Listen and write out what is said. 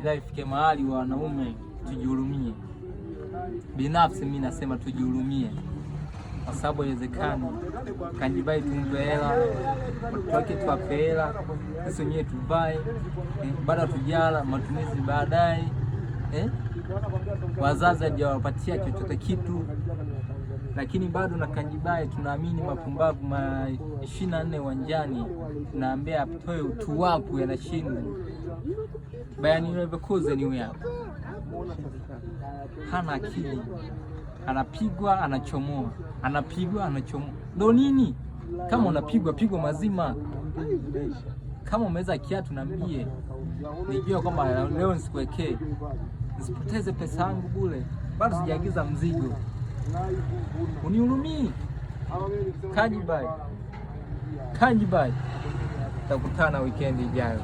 Ila ifike mahali wanaume tujihurumie. Binafsi mi nasema tujihurumie, kwa sababu haiwezekani Kanjibai tumpe hela, watoto wake tuwape hela, sisi wenyewe tuvae, bado hatujala matumizi baadaye, Wazazi hajawapatia chochote kitu, lakini bado na Kanjibai tunaamini mapumbavu ma 24 uwanjani, tunaambia atoe utu wapu, yanashindwa. Bayern Leverkusen ni huyu hapa, hana akili, anapigwa anachomoa, anapigwa anachomoa. Ndo nini? Kama unapigwa pigwa mazima. Kama umeweza kiatu niambie, nijue kwamba leo nisikuwekee, nisipoteze pesa yangu bure, bado sijaagiza mzigo. Unihurumii? Kanjibai, Kanjibai, tutakutana weekend ijayo.